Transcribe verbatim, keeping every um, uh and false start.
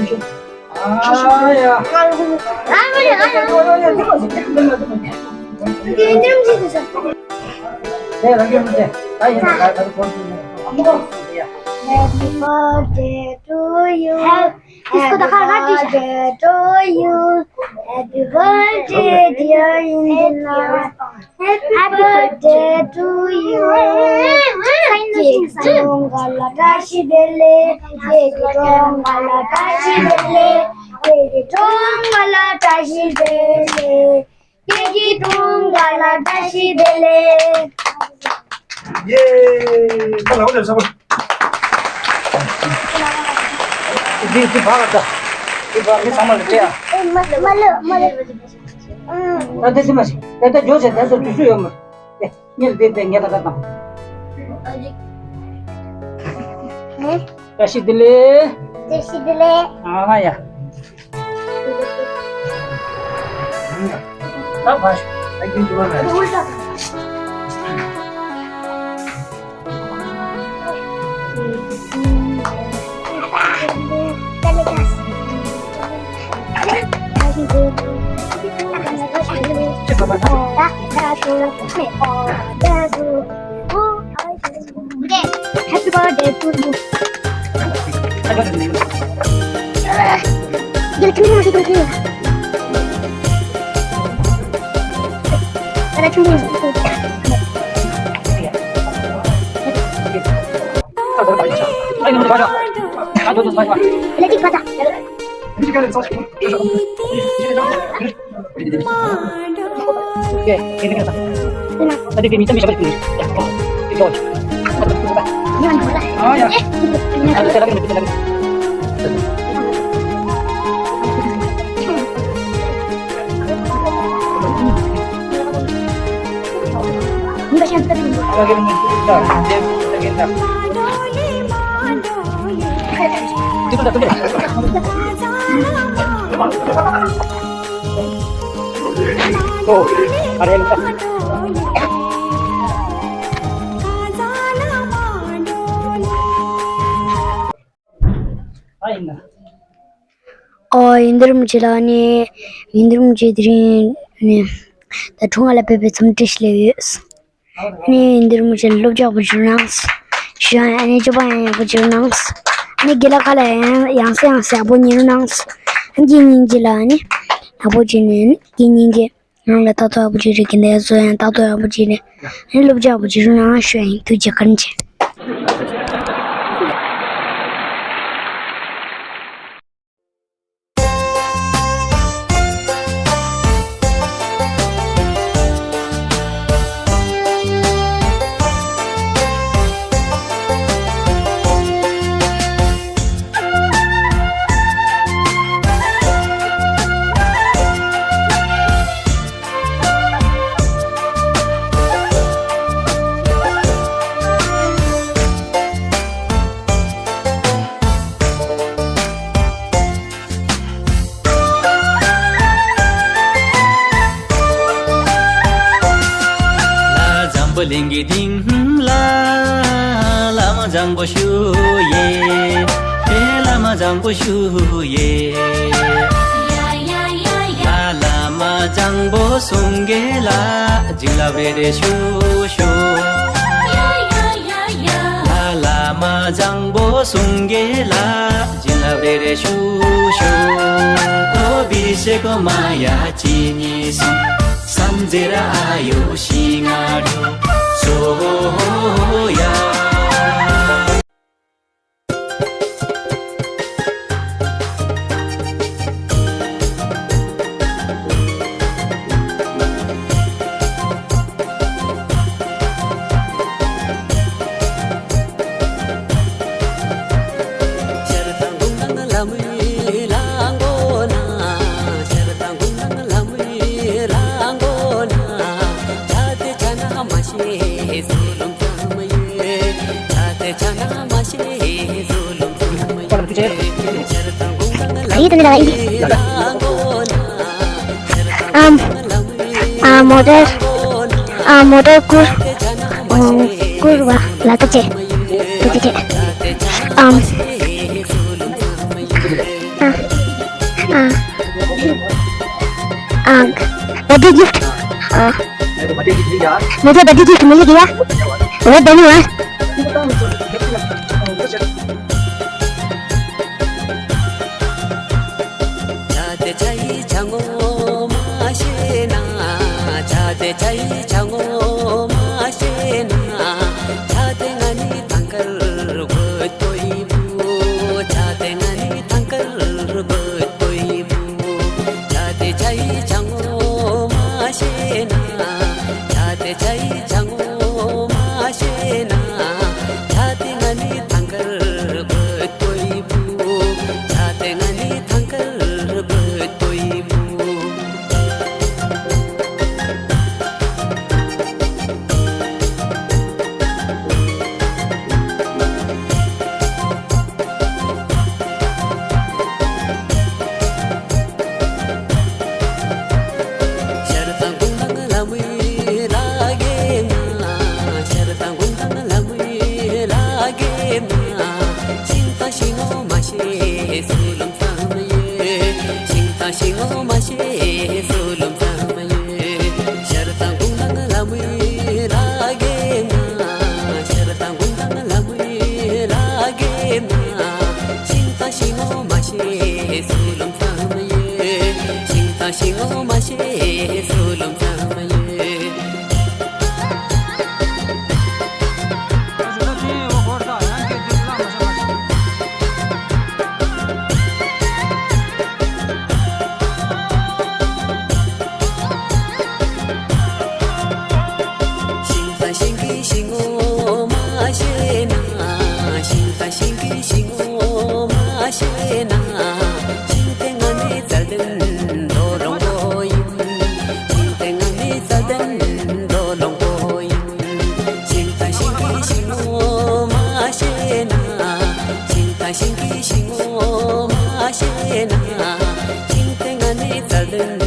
ཨ་ཡ། ཨ་མ་ལེ། ཨ་ཡ། དེ་འདྲ་མི་བྱེད་དེ་ས། དེ་རང་གིས་མི་བྱེད། ད་ཡིན་ན་ད་ད་གོང་དུ་ཡ། Happy birthday to you. Happy birthday to you. Happy birthday, dear Indira. Happy birthday to you. ཁྱེད་ཀྱི་སྤྲང་པོ་ལ་བཀྲ་ཤིས་བདེ་ལེགས། ཁྱེད་ཀྱི་སྤྲང་པོ་ལ་བཀྲ་ཤིས་བདེ་ལེགས། ཁྱེད་ཀྱི་སྤྲང་པོ་ལ་བཀྲ་ཤིས་བདེ་ལེགས། ཁྱེད་ཀྱི་སྤྲང་པོ་ལ་བཀྲ་ཤིས་བདེ་ལེགས། ཡེ། ཁ་ལ་འོ་ལེ་ས་བ། འདི་འདི་བག་ལ་ད། འདི་བག་མི་ཚང་མ་ལ་སྤྲད་ཨ། ཨེ་མ་མ་ལོ་མ་ལོ། ད་འདི་འདི་མ་ཤི། ད་ད་འཇོག་བྱས་ད་ཚོ་དུས་ཚོད་ཡོད་མ། ཨེ་ངས་འདི་འདི་ངས་ད་ད་དང་། ཨ་ལེ། བཀྲ་ཤིས་བདེ་ལེགས། བཀྲ་ཤིས་བདེ་ལེགས། ཨ་ཧ་ཡ། ད་བ་ཤ། Happy birthday to you. ཨོ། ཡིན་དུར་མུ་ཆེ་ལགས་ནི། ཡིན་དུར་མུ་ཆེ་དེ་རིང་ནི་ད་ཁྲུང་ང་ལ་ཕེབས་པའི་འཚམས་འདྲི་ཞུ་ལེ་ཡོད། ནི་ཡིན་དུར་མུ་ཆེ་ལ་སློབ་སྦྱོང་པོ་བྱུང་ནང་། ཞུ་ཡང་ནི་སྤྱོད་པ་ཡང་ཡག་པོ་བྱུང་ནང་། ནི་དགེ་ལགས་ཁ་ལ་ཡང་ཡང་སེ་ཡང་སེ་ཡག་པོ་ཉན་ནང་། ཁྱེད་སྙིང་རྗེ་ལ་ནི་ཡག་པོ་བྱས་ནས་ནི་ཁྱེད་སྙིང་རྗེ། རང་ལ་ལྟ་རྟོག་ཡག་པོ་བྱེད་རེད། དགེ་འདུན་ཚོ་ཡང་ལྟ་རྟོག་ཡག་པོ་བྱེད་རེད། ཨ་ནི་སློབ་སྦྱོང་ཡག་པོ་བྱེད་རོགས་གནང་ཞུ་ཡིན། ཐུགས་རྗེ་བཀའ་དྲིན་ཆེ། ལྷ་འཛམ་བུ་གླིང་གི་སྟེང་ལ། བླ་མ་བཟང་པོ་བཞུགས་ཡོད། ཨེ་བླ་མ་བཟང་པོ་བཞུགས་ཡོད། ལྷ་བླ་མ་བཟང་པོ་གསུང་གི་ལ། བྱིན་རླབས་རེ་རེ་ཞུ་ཞུ། ལྷ་བླ་མ་བཟང་པོ་གསུང་གི་ལ། བྱིན་རླབས་རེ་རེ་ཞུ་ཞུ། ཨོ་བི་ཤེ་ཀོ་མ་ཡ་ཅི་ནི་སུ། སམ་ཛེ་ར་ཨ་ཡོ་ཤི་ང་རུ། སོ་ཡ། ཨམ། ཨ། མོ་ཊར། ཨ། མོ་ཊར་བསྐུར། ཨོ། བསྐུར་བ་ལ་ཐུགས་རྗེ་ཆེ། ཐུགས་རྗེ་ཆེ། ཨམ། ཨ། མི་ཚེ་བདག་གིས་ཅི་ཞིག་མི་ལེགས་ཡ། འོ་དེ་ནི་ང་། བྱ་དེ་བྱ་ཡི་བྱ་ངོ་མ་ཤེས་ན། བྱ་དེ་བྱ་ཡི་བྱ་ངོ་མ་ཤེས་ན། བྱ་དེ་ང་ནི་ཐང་དཀར་བོད་པོ་ཡིན་པོ། བྱ་དེ་ང་ནི་ཐང་དཀར་བོད་པོ་ཡིན་པོ། བྱ་དེ་བྱ་ཡི་བྱ་ངོ་མ་ཤེས་ན། བྱ་དེ་བྱ་ཡི་བྱ་ངོ་མ་ཤེས་ན། བྱ་དེ་ང་ནི་ཐང་དཀར་བོད་པོ་ཡིན་པོ། བྱ་དེ་ང་ནི་ཐང་དཀར་བོད་པོ་ཡིན་པོ། ཤར་དང་ཀུན་དང་ལྷ་མོའི་ལྷ་རྒྱལ་མ། ཤར་དང་ཀུན་དང་ལྷ་མོའི་ལྷ་རྒྱལ་མ། ཤིང་དང་ཤིང་ངོ་མ་ཤེས་སུ་ལུམ་ཙམ་ཡོད། ཤིང་དང་ཤིང་ངོ་མ་ཤེས་སུ་ལུམ་ཙམ་ཡོད། ཤར་དང་ཀུན་དང་ལྷ་མོའི་ལྷ་རྒྱལ་མ། ཤར་དང་ཀུན་དང་ལྷ་མོའི་ལྷ་རྒྱལ་མ། ཤིང་དང་ཤིང་ངོ་མ་ཤེས་སུ་ལུམ་ཙམ་ཡོད། ཤིང་དང་ཤིང་ངོ་མ་ཤེས་སུ་ལུམ་ཙམ་ཡོད། ཤིང་དང་ཤིང་གི་ཤིང་ངོ་མ་ཤེས་ན། ཤིང་དང་ཤིང་གི་ཤིང་ངོ་མ་ཤེས་ན། ཤིང་དེ་ང་ནི་ཙལ་ལྡན་རྡོ་རོང་པོ་ཡིན། ཤིང་དེ་ང་ནི་ཙལ་ལྡན་རྡོ་རོང་པོ་ཡིན། ཤིང་དང་ཤིང་གི་ཤིང་ངོ་མ་ཤེས་ན། ཤིང་དང་ཤིང་གི་ཤིང་ངོ་མ་ཤེས་ན། ཤིང་དེ་ང་ནི་ཙལ་ལྡན་